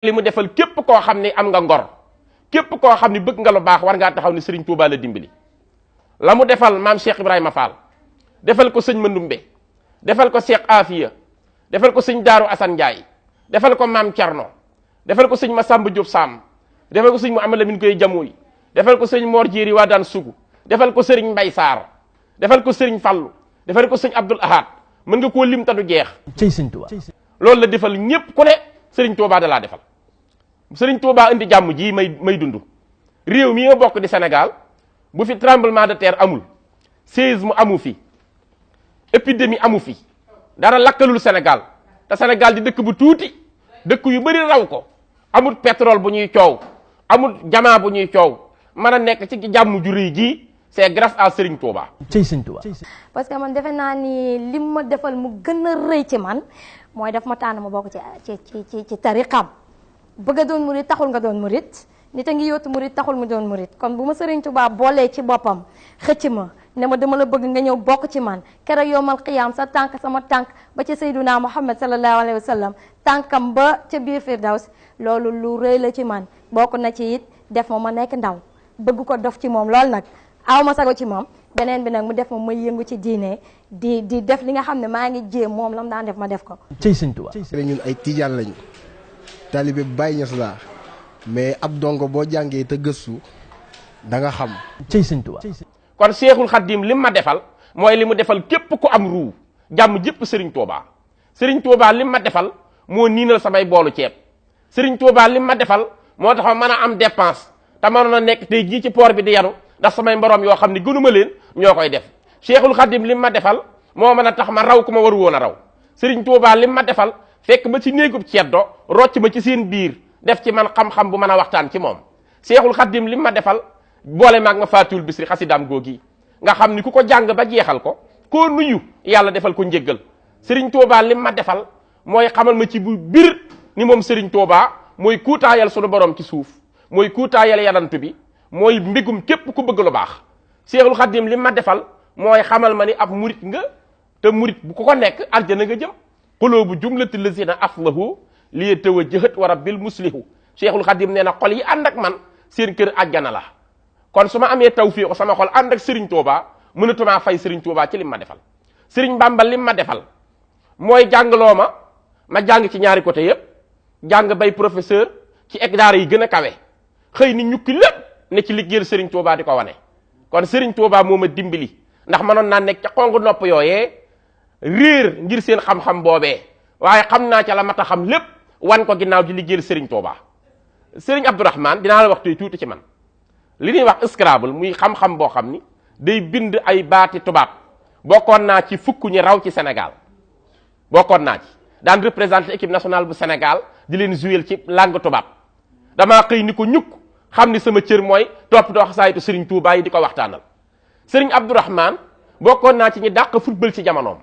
li mu defal képp koo xam ne am nga ngor képp koo xam ne bëgg nga lu baax war ngaa taxaw ni Serigne Touba la dimbali la mu defal maam Cheikh Ibrahima Fall defal ko sëñ Mandumbe defal ko Cheikh Afia defal ko sëñ Daaru Assane Ndiaye defal ko maam Thierno defal ko sëñ Massamba Diop Sam defal ko sëñ Mouhamed Lamine Koy Jamooy defal ko sëñ Mor Jéeri waa daan sugu defal ko Serigne Mbay Sarr defal ko Serigne Fallu defal ko sëñ Abdoul Ahad mën nga koo lim ta du jeex cey sëñ Touba loolu la defal ñépp ku ne Serigne Touba da laa defal Serigne Touba indi jàmm ji may dund réew mi nga bokk di Sénégal bu fi tremblement de terre amul séisme amu fi épidémie amu fi dara lakkalul Sénégal te Sénégal di dëkk bu tuuti dëkk yu bari raw ko amul pétrole bu ñuy coow amul jamaa bu ñuy coow mën a nekk ci jàmm ju rëy ji c'est grâce à Serigne Touba. cey sëñ Touba. parce que man defe naa ni lim ma defal mu gën a rëy ci man mooy daf ma tànn ma bokk ci tariqam bëgg a doon murit taxul nga doon murit nit a ngi yóotu murit taxul mu doon murit kon bu ma Serigne Touba boolee ci boppam xëcc ma ne ma dama la bëgg nga ñëw bokk ci man keroog yowmal qiyaam sa tànk sama tànk ba ca Seyduna Muhammad sallallahu alayhi wa sallam tànkam ba ca biir Firdaws loolu lu rëy la ci man bokk na ci it def ma nekk ndaw bëgg ko dof ci moom loolu nag aw ma sago ci moom beneen bi nag mu def ma may yëngu ci diine di def li nga xam ne maa ngi jéem moom la mu daan def ma def ko. cey sëñ Touba. ñun ay tijaan lañu taalibe Baay Ñas laa mais ab dongo boo jàngee te gëstu da nga xam. cey sëñ Touba. kon Seexul Xaddim lim ma defal mooy li mu defal képp ku am ruu jàmm jëpp Serigne Touba Serigne Touba lim ma defal moo niinal samay boolu ceeb Serigne Touba lim ma defal moo tax ma mën a am dépense te mënoon a nekk tey jii ci port bi di yanu ndax samay mborom yoo xam ne gënuma leen ñoo koy def Seexul Xaddim lim ma defal moo mën a tax ma raw ku ma waru woon a raw Serigne Touba lim ma defal fekk ma ci néegub ceddo rocc ma ci seen biir def ci man xam-xam bu mën a waxtaan ci moom Seexul Xaddim lim ma defal boole maag ma Fatul Bisri xasidaam googi nga xam ni ku ko jàng ba jeexal ko koo nuyu yàlla defal ko njéggal Serigne Touba lim ma defal mooy xamal ma ci bu bir ni moom Serigne Touba mooy kuutaayal sunu borom ci suuf mooy kuutaayal yadantu bi mooy mbégum képp ku bëgg lu baax Seexul Xaddim lim ma defal mooy xamal ma ni ab murit nga te murit bu ko nekk aljana nga jëm qulubu jumlati lazina aflahu li tawajjahat wa rabbil muslihu Seexul Xaddim nee na xol yi ànd ak man seen kër àjjana la kon su ma amee tawfiq sama xol ànd ak Serigne Touba mënatumaa fay Serigne Touba ci lim ma defal Serigne Bamba lim ma defal mooy jàngloo ma jàng ci ñaari côté yépp jàng bay professeur ci daara yi gën a kawe xëy ni ñukki lépp ne ci liggéeyal Serigne Touba di ko wane kon Serigne Touba moo ma dimbali ndax mënoon naa nekk ca xongu nopp yooyee réer ngir seen xam-xam boobee waaye xam naa ca la mat a xam lépp wan ko ginnaaw di liggéeyal Serigne Touba Serigne Abdourahmane dinaa la wax tuuti ci man li ñuy wax Scrabble muy xam-xam boo xam ni day bind ay baati tubaab bokkoon naa ci fukk ñi raw ci Sénégal bokkoon naa ci daan représenté équipe nationale bu Sénégal di leen jouer ci langue tubaab damaa xëy ni ko ñukk xam ni sama cër mooy toppatoo xasaayitu Serigne Touba yi di ko waxtaanal Serigne Abdourahmane bokkoon naa ci ñi dàq football ci jamonoom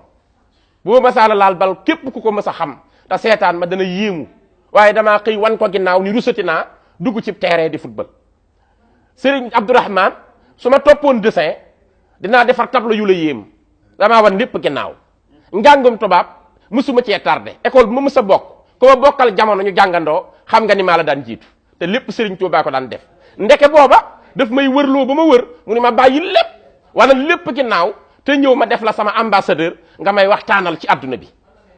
bu ma masaala laal bal képp ku ko mës a xam te seetaan ma dana yéemu waaye damaa xëy wan ko ginnaaw ni rusati naa dugg ci terrain di football Serigne Abdourahmane su ma toppoon dessin dinaa defar tableau yu la yéem damaa wan lépp ginnaaw njàngum tubaab mësuma cee tardé école bu ma mës a bokk ku ma bokkal jamono ñu jàngandoo xam nga ni maa la daan jiitu te lépp Serigne Touba ko daan def ndeke booba daf may wërloo ba ma wër mu ni ma bàyyi lépp wala lépp ginnaaw te ñëw ma def la sama ambassadeur nga may waxtaanal ci àdduna bi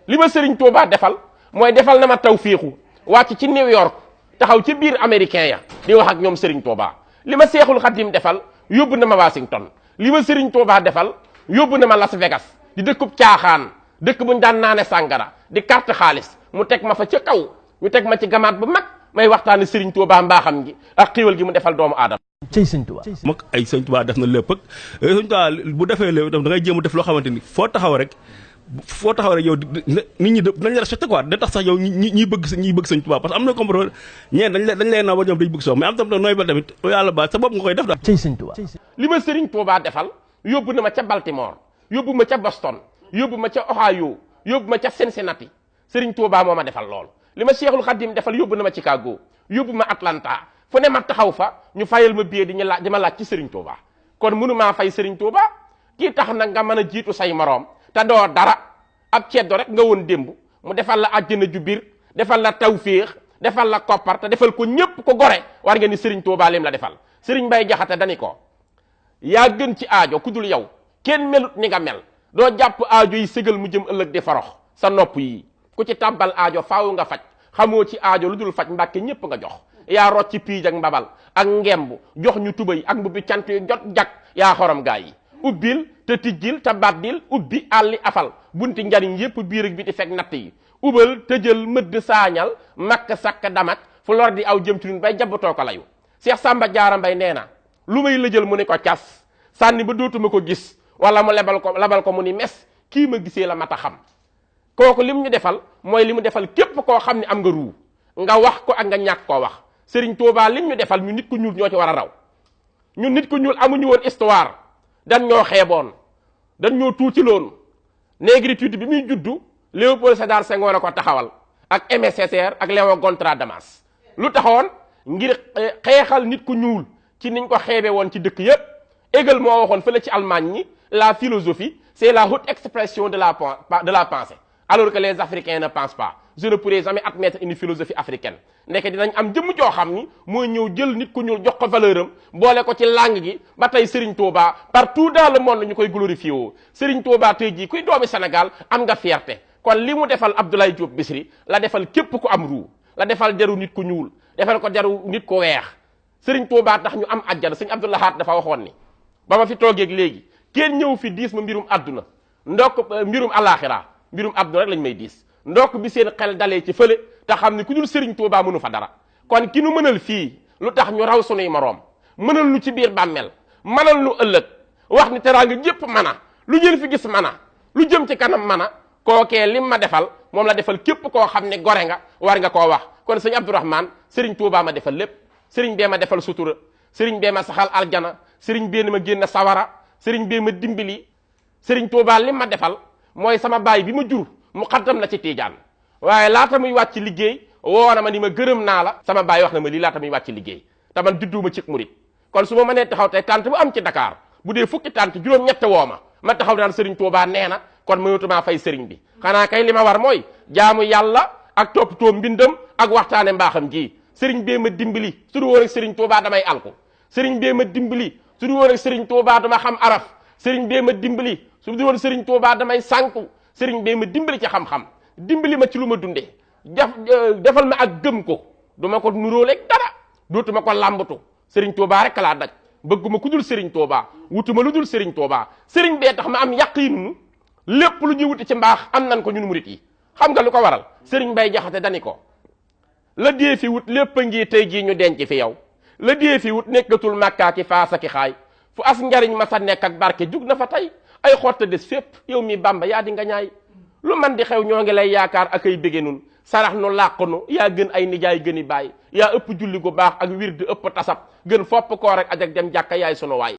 li ma Serigne Touba defal mooy defal na ma tawfiixu wàcc ci New York taxaw ci biir américain ya di wax ak ñoom Serigne Touba li ma Seexul Xaddim defal yóbbu na ma Washington li ma Serigne Touba defal yóbbu na ma Las Vegas di dëkkub caaxaan dëkk buñ daan naane sàngara di carte xaalis mu teg ma fa ca kaw ñu teg ma ci gamaat bu mag may waxtaane Serigne Touba mbaaxam gi ak xiiwal gi mu defal doomu aadama cey sëñ Touba. mag ay sëñ Touba def na lépp ak sëñ Touba bu defee lépp itam da ngay jéem a def loo xamante ni foo taxaw rek yow nit ñi dañ la respecté quoi da tax sax yow ñi bëgg sëñ Touba parce que am na comprendre ñeen dañ leen naw ba ñoom dañ bëgg soo mais am tam nooy ba tamit yàlla ba sa bopp nga koy def daal. cey sëñ Touba. li ma Serigne Touba defal yóbbu na ma ca Baltimore yóbbu ma ca Boston yóbbu ma ca Ohio yóbbu ma ca Cincinnati Serigne Touba moo ma defal lool li ma Cheikhul Khadim defal yóbbu na ma Chicago yóbbu ma Atlanta fu ne ma taxaw fa ñu fayal ma billet di ma laaj ci Serigne Touba kon mënu maa fay Serigne Touba kii tax nag nga mën a jiitu say moroom te doo dara ab ceddo rek nga woon démb mu defal la àjjana ju biir defal la tawféex defal la koppar te defal ko ñépp ko gore war nga ni Serigne Touba lim la defal Serigne Bay Jaxate dani ko yaa gën ci aajo ku dul yow kenn melut ni nga mel doo jàpp aajo yi ségal mu jëm ëllëg di forox sa nopp yi ku ci tàbbal aajo faaw nga faj xamoo ci aajo lu dul faj mbàkke ñépp nga jox yaa rot ci piij ak mbabal ak ngemb jox ñu tubay ak mbubbi cant yu jot jak yaa xorom gaa yi ubbil te tijjil te baddil ubbi àlli afal bunti njariñ yépp biir ak biti fekk natt yi ubal tëjël mëdd saañal makk sakk damat fu lor di aw jëm ci ñun bay jabatoo ko layu Seex Sàmba Jaara Mbay nee na lu may lëjël mu ni ko cas sànni ba dootuma ko gis wala mu labal ko mu ni mes kii ma gisee la mat a xam kooku lim ñu defal mooy li mu defal képp koo xam ne am nga ruu nga wax ko ak nga ñàkk koo wax Serigne Touba lim ñu defal ñu nit ku ñuul ñoo ci war a raw ñun nit ku ñuul amuñu woon histoire dañ ñoo xeeboon dañ ñoo tuutiloon négritude bi muy juddu Léopold Sédar Senghor a ko taxawal ak Aimé Césaire ak Léon Gontran Damas lu taxawoon ngir xeexal nit ku ñuul ci niñ ko xeebe woon ci dëkk yépp Hegel moo waxoon fële ci Allemagne ñi la philosophie c'est la haute expression de la pensée alors que les Africains ne pensent pas je ne pourrai jamais admettre une philosophie africaine nekk dinañ am jëmm joo xam ni mooy ñëw jël nit ku ñuul jox ko valeur am boole ko ci langue gi ba tey Serigne Touba partout dans le monde ñu koy glorifié woo Serigne Touba tey jii kuy doomi Sénégal am nga fierté kon li mu defal Abdoulaye Diop Bichri la defal képp ku am ruu la defal deru nit ku ñuul defal ko deru nit ku weex Serigne Touba tax ñu am àjjana Serigne Abdou Lahad dafa waxoon ni ba ma fi toogeeg léegi kenn ñëw fi diis ma mbirum àdduna ndokk mbirum alaxira mbirum àdduna rek lañ may diis ndokk bi seen xel dalee ci fële te xam ni ku dul Serigne Touba mënu fa dara kon ki nu mënal fii lu tax ñu raw sunuy moroom mënal lu ci biir bàmmeel mënal lu ëllëg wax ni teraanga jépp mën a lu ngeen fi gis mën a lu jëm ci kanam mën a kookee lim ma defal moom la defal képp koo xam ne gore nga war nga koo wax kon sëñ Abdourahmane Serigne Touba ma defal lépp Serigne bee ma defal sutura Serigne bee ma saxal aljana Serigne bee ma génn sawara Serigne bee ma dimbali Serigne Touba lim ma defal mooy sama baay bi ma jur mu xaddam la ci Tiijaan waaye laata muy wàcc liggéey woo na ma ni ma gërëm naa la sama baay wax na ma lii laata muy wàcc liggéey te man judduuma ci murit kon su ma mënee taxaw tey tànt bu am ci Dakar bu dee fukki tànt juróom-ñett woo ma taxaw naan Serigne Touba nee na kon mënatumaa fay Serigne bi xanaa kay li ma war mooy jaamu yàlla ak toppatoo mbindam ak waxtaane mbaaxam ji Serigne bee ma dimbali su du woon ak Serigne Touba damay alku Serigne bee ma dimbali su du woon ak Serigne Touba dama xam araf Serigne bee ma dimbali su du woon Serigne Touba damay sànku Serigne bee ma dimbali ci xam-xam dimbali ma ci lu ma dundee defal ma ak gëm ko duma ko nuróoleeg dara dootuma ko làmbatu Serigne Touba rek laa daj bëgguma ku dul Serigne Touba wutuma lu dul Serigne Touba Serigne bee tax ma am yàqiinu lépp lu ñuy wuti ci mbaax am nan ko ñun murit yi xam nga lu ko waral Serigne Bay Jaxate dani ko la dee fi wut lépp a ngi tey jii ñu denc fi yow la dee fi wut nekkatul màkkaa ki faasa ki xaay fu as njariñ ma sa nekk ak barke jug na fa tey ay xotta des fépp yow mi Bamba yaa di nga ñaay lu man di xew ñoo ngi lay yaakaar ak ay bége nun sarax nu làq nu yaa gën ay nijaay gëni baay yaa ëpp julli gu baax ak wir di ëpp tasab gën fopp koo rek ajak dem jàkka yaay sunu waay